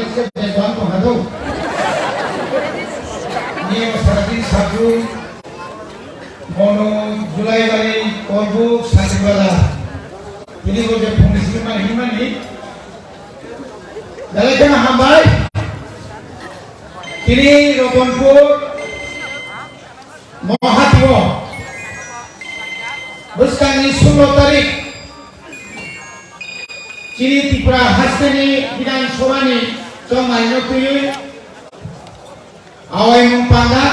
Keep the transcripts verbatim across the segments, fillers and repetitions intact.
Bebang tong hado. Ni o sarati sabru, mono Julai bari, Korbuk, Santi Bazar. Tini bo je phone simi mani himani. Dalai khana hambai. Tini Rotonpur, Mohatibo, bwskangni sullo tarik, chini Tripura hasteni Bidhan Sabhani chongmaino twiwi awaimung panda,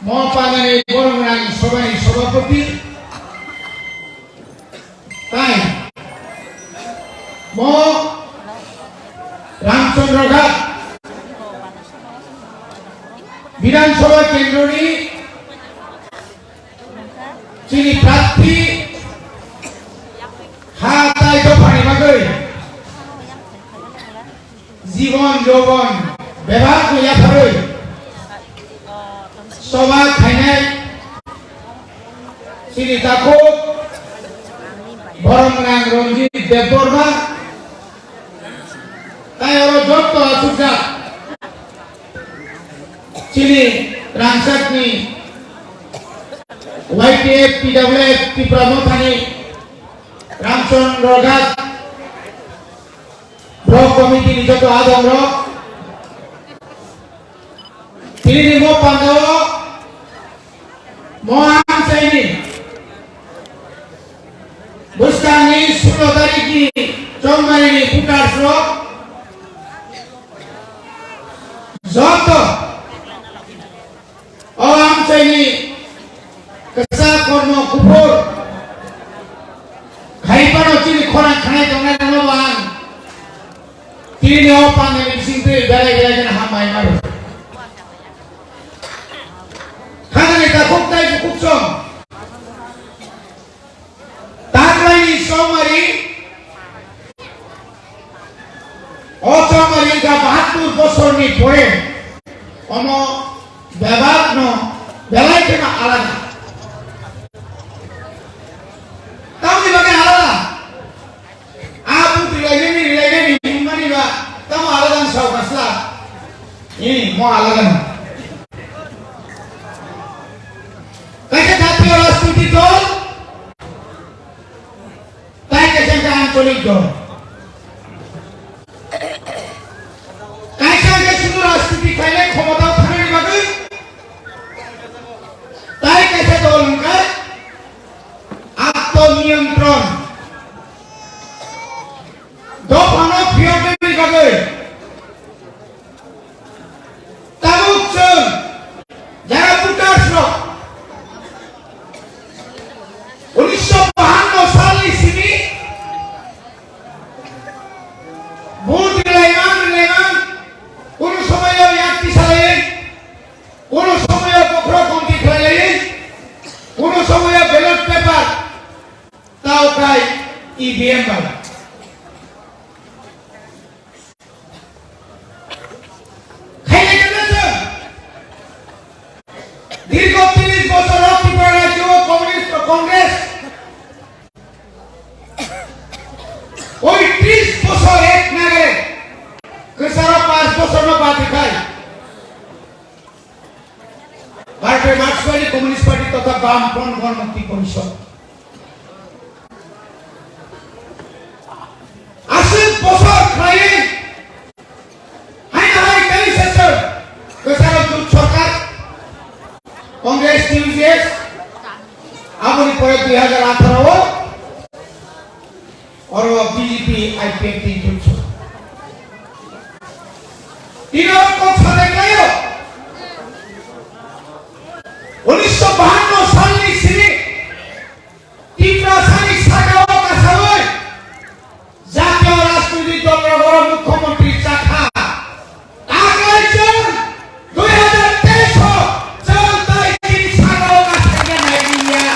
mo pandani borok rang sabhani sabhapati, Tai mo Ramchandra Ghat Bidhan Sabha Kendroni chini prarthi ha tai dophani bagwi jibon jobon bebak no yapharwi soba khainai chini takhuk borok nang Ranjit Debbarma tai oro jotto achukjak chini rangchakni Y T F T W F Tripura Mothani Ramchandra Ghat Block Committee ni joto adongrok, tini ni mo pandao mo amchaini bwskangni sullo tarikni chongmaini voters rok joto O amchaini kwchak kormo kuphur khai phano chini khorang khanai tongnai rokno bo ang tini o pandani bising twi belai belai kheno hambai mano. Khanani takhuk tai bukhuk song. Taklaini chongmari, o chongmari wngkha bahattur bosorni pore, omo bebakno belai kheno alada. Tamoni bagwi alada? A buti lainani, rilainani hwnmani ba tamo alada wng sao kasla? Ee, mo alada no. Kaisa jatiyo rajnitik dol, tai kaisa hwnkhe ancholik dol. Kaisa hwnkhe sudu rajniti khlainai khomotao thanani bagwi, tai kaisa dol hwnkhe atmo niyantron. Dophano phiyoknani bagwi tabuk chwng jara voters rok unisho bahanno salni simi vote rilaimang rilaimang, kunu somoyo yak tisalaiwi, kunu somoyo bokhro khomti khlailaiwi, kunu somoyo ballot paper tao khai E V M bai. Khaina khe na chwng? Dirgho tris bochor o Tripura rajyo o Congress, Congress oi tris bochor ek nagare kwcharo panch bochor no bati khai. Bharatiya Marxist Party, Communist Party totha Bam Front Ganan Mukti Porishad. Aswk bosor khlaiwi haino hai tei session kwcharo jut sarkar, Congress, T U J S, aboni pore dui hajar atharo o oro B J P I P F T jut sarkar. Tino kok sanai khlaio. Unisho bahanno salni simi Tiprasani sakao kasawi jatiyo rajnoitik dol rogoro mukhyamantri chakha. Taklai chwng dui hajar teis o chwng tai chini sakao kasaina nailiya.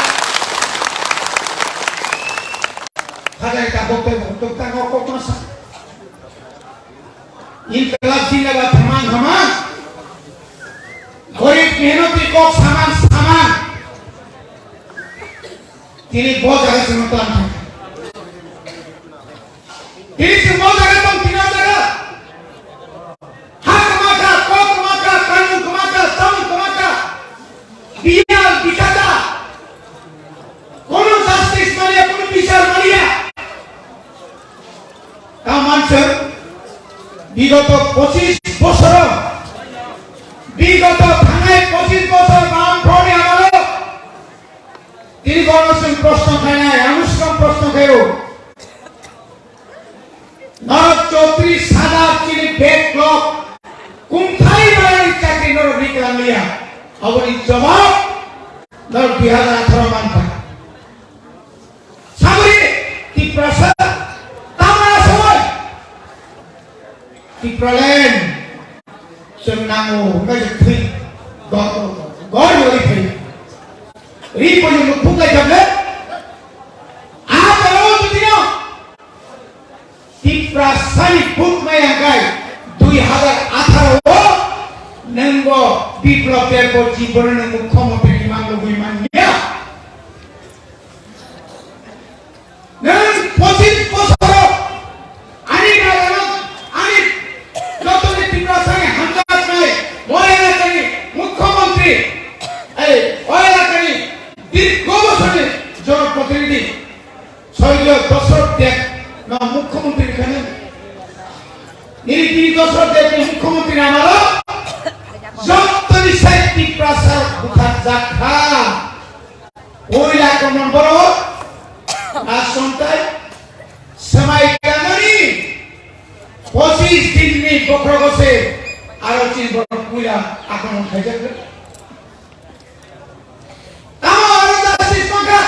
Hajai tabuk tei buktuk tango kokma sa. Inqilab Zindabad thamang thamang. Gorib mehnoti kok samang samang. Tini bo jaga sino tlang thang. Tini se bo jaga tong tini o jaga. Bigoto pochis bosoro, bigoto thangnai pochis bosor Bamfront ni amalo tini bono chwng proshno khainai, ang swkang proshno khaio. Norok chowtris hajar chini backlog, kumthai barani chakri norok riklang liya, aboni jawab norok dui hajar atharo mankha. Sabri Tiprasa tamna soi Tipraland chwng nango hwnba je thwi gor gor gori thwi ri poni mukhuk lai jable a jalo judino Tiprasani buk mai angkai dui hajar atharo o nengbo Biplab Debbarma jibono neng mukhyamantri ni mang lugui man ya. Nang pochis bosoro ani rajano, ani jotoni Tiprasani hamjaknai, o elakani mukhyamantri, ei, o elakani dirgho bosorni jonoprotinidhi, Saijo Dosrot Deb no mukhyamantri khani. Nini tini Dosrot Deb ni mukhyamantri amalo jotoni sai Tiprasa buthar jakha. Puila kono borok asontai swmai kanani pochis din ni bokhorogo se aro chini borok puila akromon khaijak. Tamo aro justice mankha?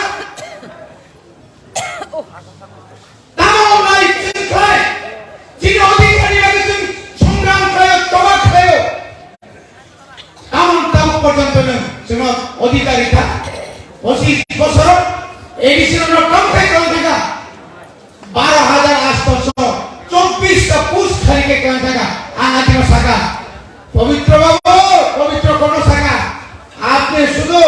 Tamo nai chwng khlai? Chini odhikar ni bagwi chwng songram khlaio, toba khlaio. Tamon tabuk porjonto no chwngno odhikari kha. Pochis bosor A D C no tongthai tongthai kha. Baro hajar asto sho chobbish ta post khali khe kwlangthaka. Ang atino saka, Pabitra babu, Pabitra kono saka, apni sudhu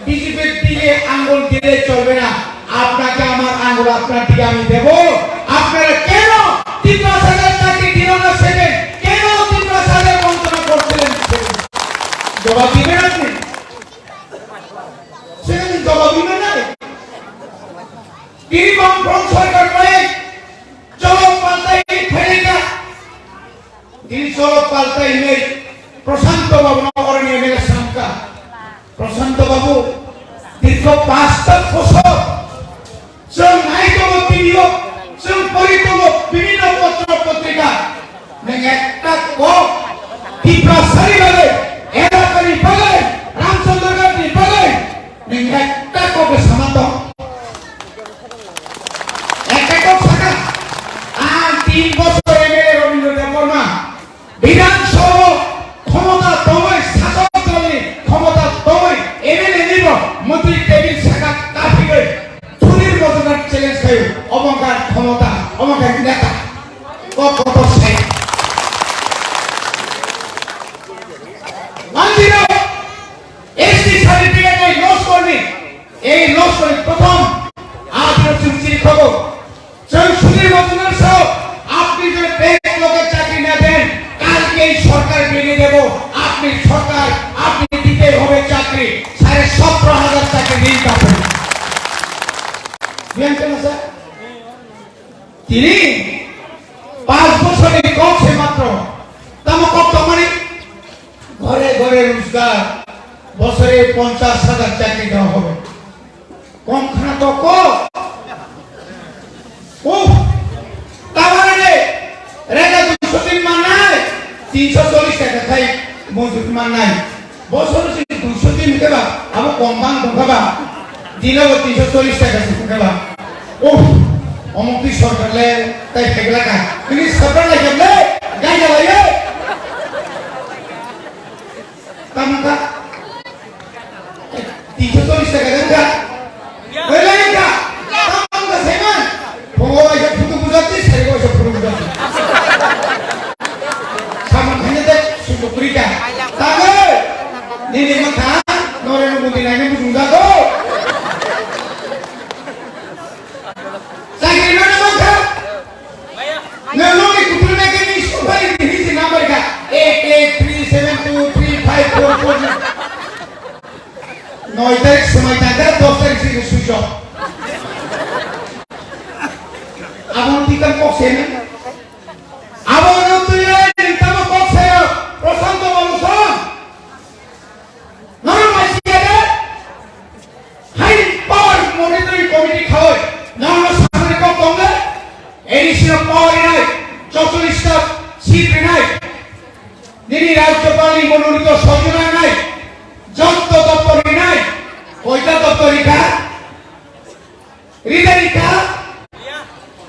B J P-r dige angul dile cholbe na, apnake amar angul apnar dige ami debo. Apnara keno Tiprasare chakri dilo na seben, keno Tiprasare bontona korchilen seben? Jobab diben apni? Seben jobab diben na? Tini Bamfront sorkar bai jolok paltai phailai kha. Tini jolok paltai hinwi Prashanto Babu no oroni M L A samkha. Prashanto Babu, dirgho pasta bosor chwng nai tongo T V o, chwng pori tongo bibhinno potro potrika. Nwng ekta kok Tiprasani bagwi, elakani bagwi, Ramchandra Ghat ni bagwi nwng ekta kok sama tong. Ekta kok saka, ang tin bosor M L A Rabindra Debbarma, Bidhan Sabha khomota tongwi, sasok dolni khomota tongwi, M L A nibo montri table saka kaphigwi, Sudhir Majumdar challenge khayo, omo wngkha khomota, omo wngkha neta. Kok kotor sai. Manjiro, S T certificate ni loss korni, ei loss korni prothom, adino chwng chini khobo. Chwng Sudhir Majumdar sir, apni je bank loge chakri na den, kalke ei sorkar bini debo, apni sorkar, apni dite hobe chakri, sare sotro hajar chakri rin kapri. Buyan kena sir? Tini panch bochor ni kok se matro. Tamo kok tongmani? Ghore ghore rojgar, bochore ponchash hajar chakri dewa hobe. Kom khna to ko. Uff, tamare de, rega duisho din mannai, tinsho chollish taka khai mojuri mannai. Bochoro se duisho din hwnkhe ba, abo kom bang tongkha ba, dino bo tinsho chollish taka se hwnkhe ba. Uff, omo twi sorkar le tai phaigla ka. Bini sorkar lai khe le, gai jalai ye. Tamo kha? Tinsho chollish taka wng kha? Wng lai wng kha? Tamo wng kha saiman? Phungo waisa phutu bujati, sari waisa phutu bujati. Samung khaina de sundo kuri kha. Tamo? Nini wng kha? Noreno bundi naina bujung jago. Chakri rwna mankha? Nwng nokni kuthumni khe ni sumphai ni hini se number kha, eight eight three seven two three five four four. Noi tarik swmai tangkha, dos tarik se switch off. Abo no tikang kok se ne? Abo no twi power rinai, chorchollish ta seat rinai, nini Rajyapal ni mononito soi jona rinai, jotto doptor rinai, koita doptor rikha? Rida rikha?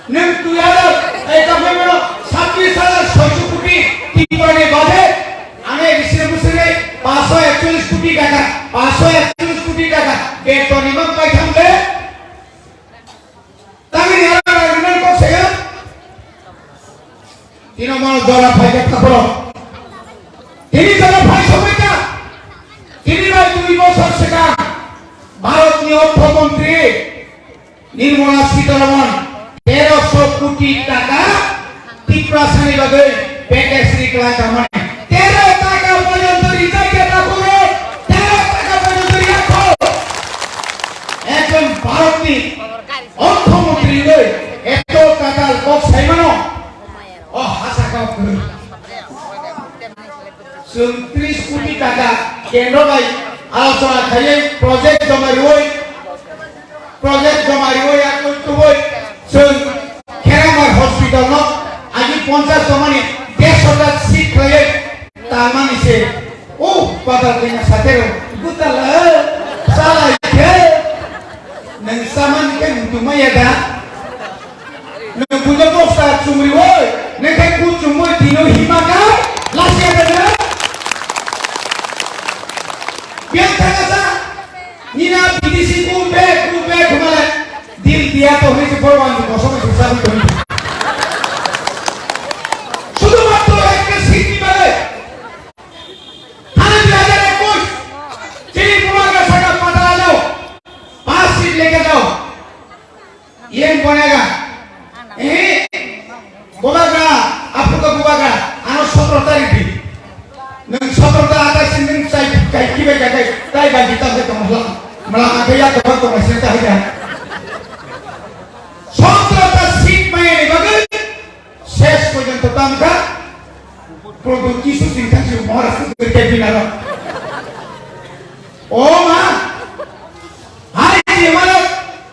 Nwng dui hazar, eh, tamo mano, sabbish hazar soiso koti Tripura ni budget, ane bisire busire paanch sho ekchollish koti taka, paanch sho ekchollish koti taka beton imang paitham le? Tamni hala rajnai kok saya? Tino mano jora phai jak taporo. Tini jora phai sobai jak. Tini bai dui bosor swkang Bharatni Ortho Montri Nirmala Sitharaman teroso koti taka Tiprasani bagwi package ri kwlai tangmani. Tero taka porjonto rijak ya takhuk rok, tero taka porjonto riyakho. Ekjon Bharatni Ortho Montri wngwi eto tatal kok saimano. O hasa kok kwrwi. Chwng tris koti taka kendro bai alochona khaiwi project joma riwi, project joma riwi, yakung tubui chwng Kheramar hospital no agi ponchas tongmani dersho ta seat khlaiwi tangmani se. O patal kanya satero gutala salai khe nwng samani khe mutumaya da. Nwng buino bosta chumri oi, nwng khe ku chumui tino hima kha, lasia da nwng? Biang thangasa, nina B D C ku be, ku be khumale, dil diya to hoi se Bhagwan ni kosong se sabi koi. Sudhumatro ekta seat ni bagwi. Thana dui hajar ekush, chini Bubagra saka pata jao, paanch seat leke jao. Yen bonega. Eh? Bubagra, aputo Bubagra, ano sotro tarik di. Nwng sotro ta atai sin nwng chai kai kibai kai kai tai bai kita se tong hla. Mala akai ya to to se ta hya. Sotro ta seat maya ni bagwi ses porjonto tamkha. Proto Jisu sing thang si Maharaj tu kerja binaro. O ma, hai je mano,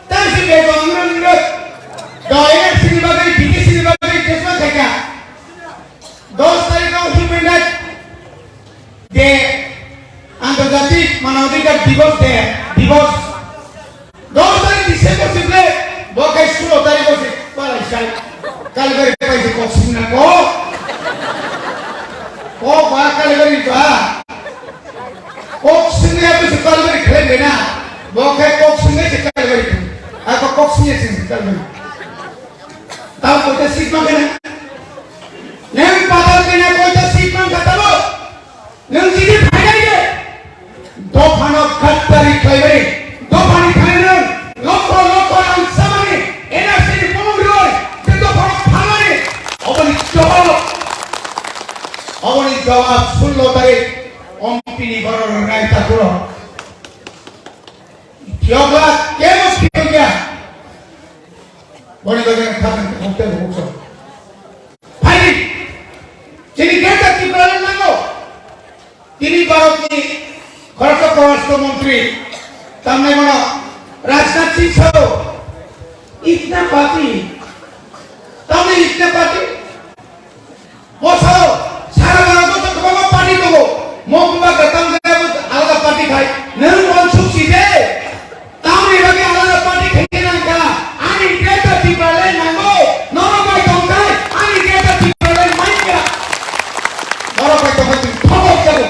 tang si bego ngrung ngrung. Doyek sini bagwi, bini sini bagwi, kesma khaika. Dos tarikh o Human Rights Day, Antarjatik Manavadhikar Divas Day, Divas. Dos tarikh December si ble, bo khai sulo tarikh o si palai sai. Kalgari pai si kok singna ko. Ko ba Kalgari ba. Kok singya tu si Kalgari khlai bena. Bo khai kok singya si Kalgari. Ako kok singya si Kalgari. Tau koita seat mangkha na? Neng patal kena koita seat mangkha tabo? Neng jidi phainai de? Dophano khattari khlaibai, dophani thani neng lokho lokho rang samani, N R C ni pulung roi, je dophano thangani, oboni jawab, oboni jawab sullo tarik, ompini borok rwnai takuro. Phiyokla kebo phiyokya. Boni bagwi ang khakang hotel bukso. Phaidi. Chini Greater Tipraland nango. Tini Bharatni khoroksa Porashtra Montri tamnai mano Rajnath Singh sao. Itna party. Tamni itna party. Bo sao, sara Bharat o kwbangma party tongo. Mo Bubagra tamo alada party khai. Nwng uansuk si de. Tamoni bagwi alada party khai nang kha. Ani Greater Tipraland nango. Nono bai tong khai. Ani Greater Tipraland manya. Norok bai tong khai chwng thobok jago.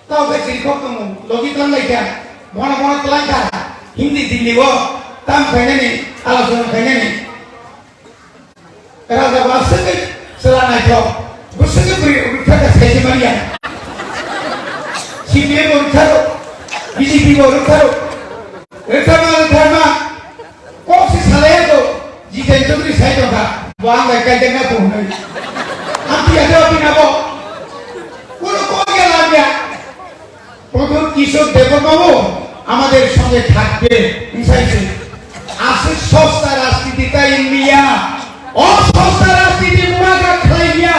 Tamo khe chini kok tongo. Logi tong lai kha. Bono bono tlang kha. Hindi Delhi o. Tam khainani. Alochona khainani. Raja ba swngwi chwla naithok, bo swngwi bwrwi rwkha kha saisi manya. C P M bo rwkha rw, B J P bo rwkha rw, rwkha ma rwkha ma, kok se salai ya to, Jiten Chaudhary sai tong kha, bo ang bai kaijakna bo hwnwi. Ang twi ya de bini abo, kono kok ya lam ya. Pradyut কিশোর দেববর্মাও আমাদের সঙ্গে থাকবে, মিশাইছে। আছে সস্তা রাজনীতি, তাই মিয়া। অসস্তা রাজনীতি মুরাকা খাইয়া,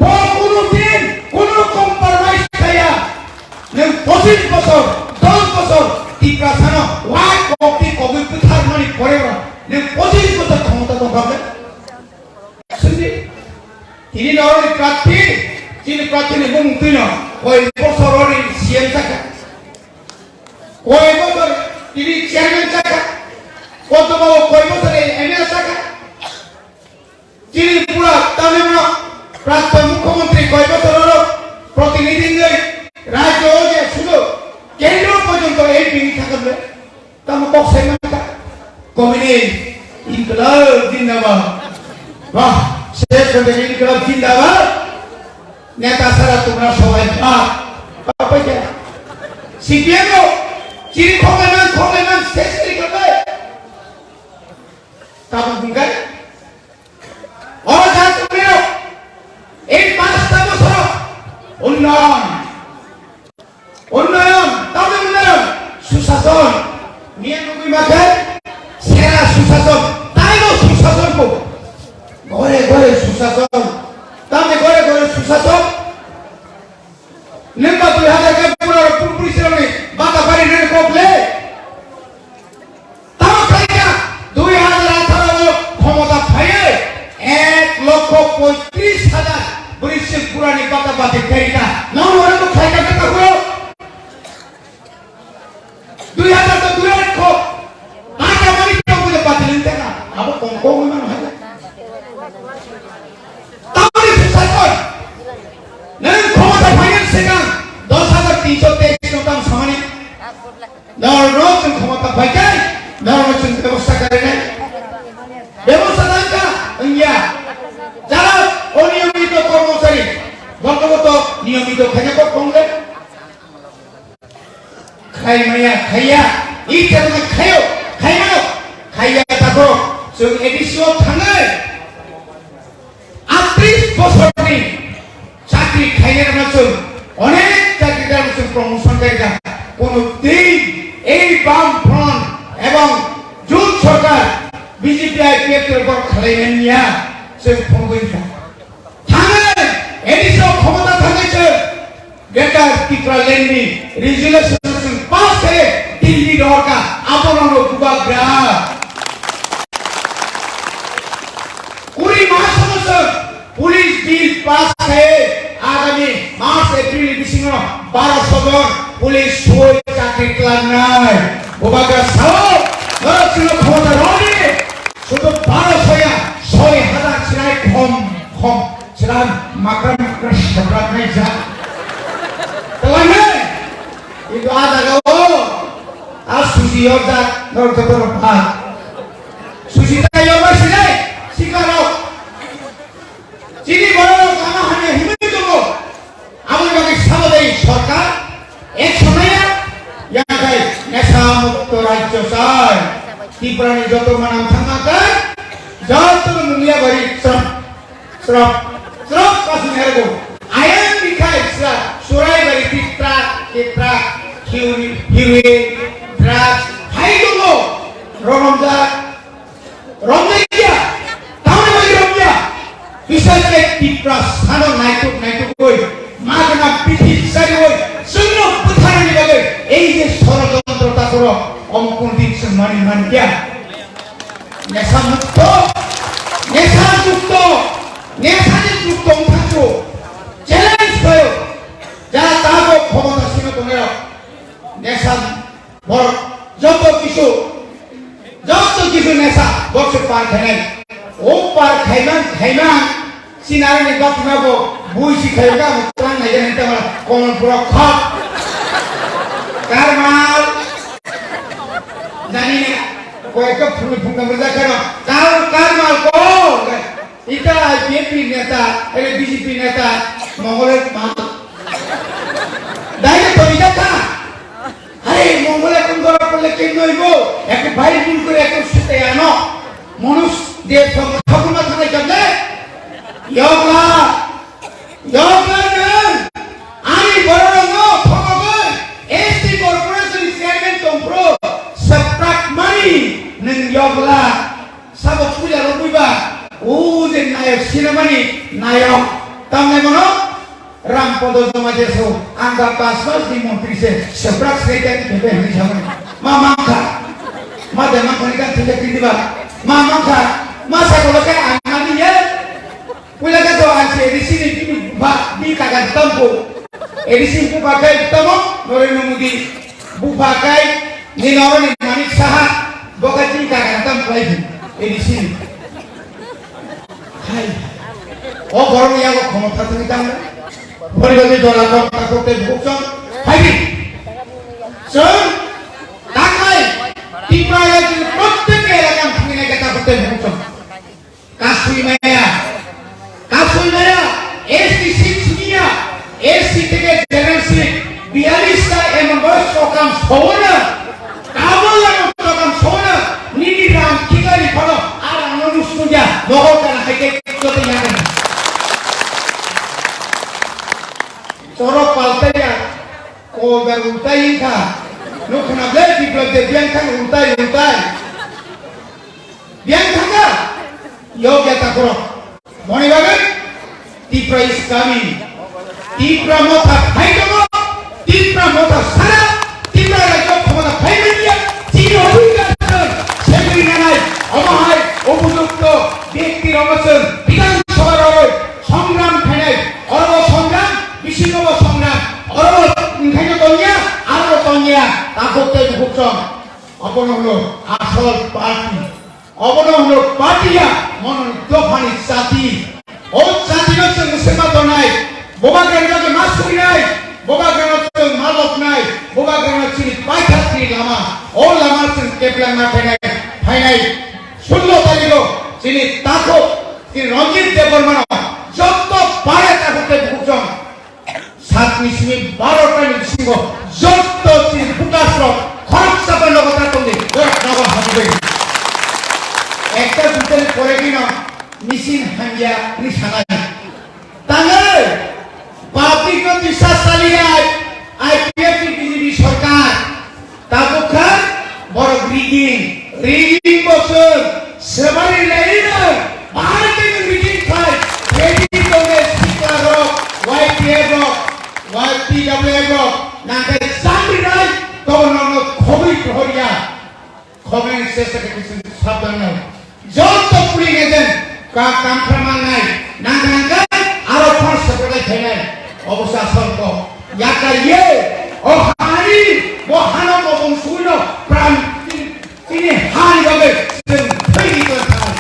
বড় কোনো দিন কোনো কম্প্রোমাইজ খাইয়া, নং পঁচিশ বছর, দশ বছর, টিপ্রা সানো, ওয়াই কপি কবি পুথার মানি পরে ওরা। Nwng pochis bochor khomota tongkha bwle? Swngdi. Tini norokni prarthi, chini prarthini mung twino koi bochor roni C M sakha. Koi bochor tini chairman sakha. Kotoba koi bochor M L A sakha. Chini pura Tamilnadu prapto mukhyamantri koi bochor oro protinidhi wngwi rajyo o je sudu kendro porjonto M P wngwi thangkha bwle. Tamo kok sai mangkha. Komini Inqilab Zindabad. Wah, Sheikh Hajar Inqilab Zindabad. Neta sara tumra sobai ba. Apa ya? C P M o chini khoklaiman, khoklaiman, ses kri khlai. Tabuk bungkai. O jat tumiro. Ei pasta bosor. Unnayon. Unnayon, tamni unnayon, susason. Miya nugwi makhai, sera susason, taibo susason bo. Gore gore susason, tamni gore gore susason. Nwng ba dui hazar ke pura purpuri sironi bata pari nani kokle. Tamo khaikha, dui hazar atharo o khomota phaiwi ek lokho poitris hazar bwrwi swk burani bata bati khaikha. Nono rwngbo khaikha khe tabuk? Dui hazar to dui lokho. Bata mani tongwi le bati lwng thangkha. Abo kong kong wngmano hai. Tamoni susasoi. Nwng khomota phainani swkang dos hazar tinso teis no tamo samani. Norokno chwng khomota phaikhai, norokno chwng bebosta khainai. Bebosta nangkha wngya. Jara oniyomito kormochari, botogoto niyomito khaina kok kongde. Khaimaya, khaiya, ikhema khayo, khaimano, khaiya tako, chwng A D C o thangnai. Atris bosorni chakri khainai rokno chwng onek chakri dano chwng promotion khaijak. Kono din ei Bam Front ebong Jut Sorkar B J P I P F T borok khlai manya chwng phunugwi kha. Thangwi A D C o khomota thangwi chwng Greater Tipraland ni resolution chwng pass khe Delhi rohorkha, abono no bubagra. Kuri mas sono chwng police bill pass khe agami March April ni bisingo baro so jon police soi chakri klangnai. Bubagra sao, norok chwngno khomota rwdi. Sudu baro soya, soi hazar sinai khom, khom, sinai makra, makra, sabra nai ja. Telangnai, itu ada kau, a susi yorda, nor joto rok ba. Susi ta yorda sinai, sikaro. Chini borok ama hamya himwi tongo. Aboni bagwi sabo de sorkar action naiya, yakhai nesa mukto rajyo chai. Tripura ni joto manam thangma khe, joto mungya bari srap, srap, srap kasing hergo. Ayang dikhai sra, surai bari titra, titra, heroin, heroin, drugs, hai tongo, ronomjak, Romjakya, tamoni bagwi romya. Bisai khe Tiprasano naituk naitugwi magna bithi chariwi chwngno bwtharnani bagwi ei je sorojontro takuro omo kuntin chwng mani mankya. Nesa mukto, nesa mukto, nesa ni mukto wngkha chwng challenge khayo. Jara tabok khomota sino tongnai rok nesa Borok joto kisu, joto kisu nesa, bokse par khainai. O par khaimang, khaimang, sinarani bakma bo, bui si khaimang, tang nai jani tama, komon pura khap. Karmal, jani ne, koyekta phungni phungna murja khano, kar, karmal ko. Ita I P F T neta, ere B J P neta, Mongole ma. Dai to ita ta. Are Mongole kun gora pole kin noi bo. Ek bhai bul kore ek sute ano. Manus de thong thakuma thane jable. Yogla. Yogla nang. Ani borok no thokogoi. S T corporation chairman tongpro. Saprak mani nang yogla. Sabo puja rok buiba, o je nayok sinamani nayok, tamnai mano Ram Podo Jamatia so, ang da pas mas ni montri se, sebrak se kan kebe hani samani. Ma mangkha, ma de mangkha ni kan thile kiti ba. Ma mankha, ma sa ko khe ang ani ye. Puila khe to ang se A D C ni bini ba, bini kaka tamko. A D C ni buba khe tamo, Narendra Modi. Buba khe ni noro ni Manik Saha, bo khe bini kaka tam khlai phi, A D C ni. Hai. O borok ni yago khomota thangwi tamo. Borok ni dola kok takok tei bukchok. Hai di. Chwng taklai Tipra rajyo ni prottek elaka thangwi nai khe takok tei bukchok. Kasui maya, kasui maya, S T seat suniya, S T theke general seat, biyalista emon boyos chokam sowono, tabol lamo chokam sowono, nini ram khikari phano, ar ang no nusnungya, nogo kana hai khe joto yakan. Chorok paltaya, kolber ultai wngkha, nukhna ble biplab de biyang thang ultai ultai. Biyang thangkha, yokya takhorok. Moni bagwi, Tipra is coming. Tipra motha phai tongo, Tipra motha sara, Tipra rajyo khomota phai manya, chini odhikar chwng segwi nanai, omo hai upojukto byakti rokno chwng Bidhan Sabha rogwi songram khainai, orobo songram, bisingobo songram, orobo wngkhaino tongya, aro tongya, takhuk tei bukhuk chwng. Abono hwno asol party. Obono hwno party ya, mono dophani jati. O jatino chwng swma tonai, bobagrani bagwi ma suinai, bobagrano chwng ma lobnai, bobagrano chini paithakrwi lama, o lama chwng keplangma phainai, phainai sullo tarigo chini takhuk, chini Ranjit Debbarmano jotto pare takhuk tei bukhuk chwng. Satni simi barota ni bisingo jotto chini bukas rok khoroksa bai nogo ta tongdi, borok nogo hamjagwi. Ekta duita ni pore bini misin hamya ni sanai. Tangwi public no biswas chaliya I P F ni B J P sarkar. Tabuk kha borok rigging, rigging bo chwng swbari lairino bahai khe nwng rigging khai, ready tongnai sikla rok, Y T F rok, Y T W F rok, nangkhe chandi nai, tobo nokno khobwi rohorya, khobwi ni chesta khe chwng sabdan nai. Joto polling agent ka kamphra mangnai, nangkha nangkha aro phano separate khainai. Obo se asol kok. Yakar ye, o hani, bo hano mobong suino pran tini hani bagwi chwng thwini tongthai.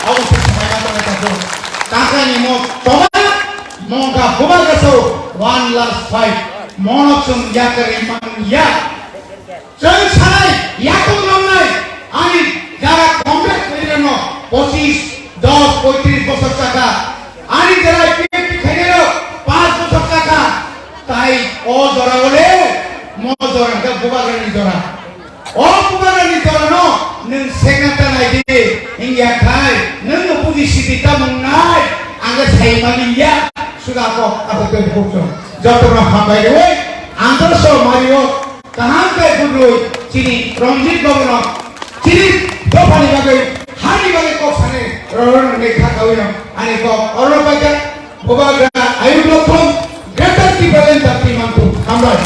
Obo se samai ma tongnai tabuk. Takrani mo toba, mongkha huba gasao, one last fight. Mono chwng yakar ye man ya. Chwng sanai, yakung romnai, ani jara Congress khainai no pochis, dos, poitris bosor chakha. Ani jara I P F T khainai no panch bosor chakha. Tai o jora ole, mo jora hwnkhe bubagrani jora. O bubagrani jora no nwng sekna ta nai di, wngya khai, nwng no buji sidi ta mung nai, ang khe sai mani ya, suda kok, ako khe bukchung. Jotono hambai rwi, ang khe so mari o, Kaham khe budrui chini Ranjit Babu no chini dophani bagwi, hani bagwi kok sanai rorok ni kha kawi no ani kok oro paikha. Bubagra Ayub Lokhon, Greater Tipraland Jati Mantu, hambai.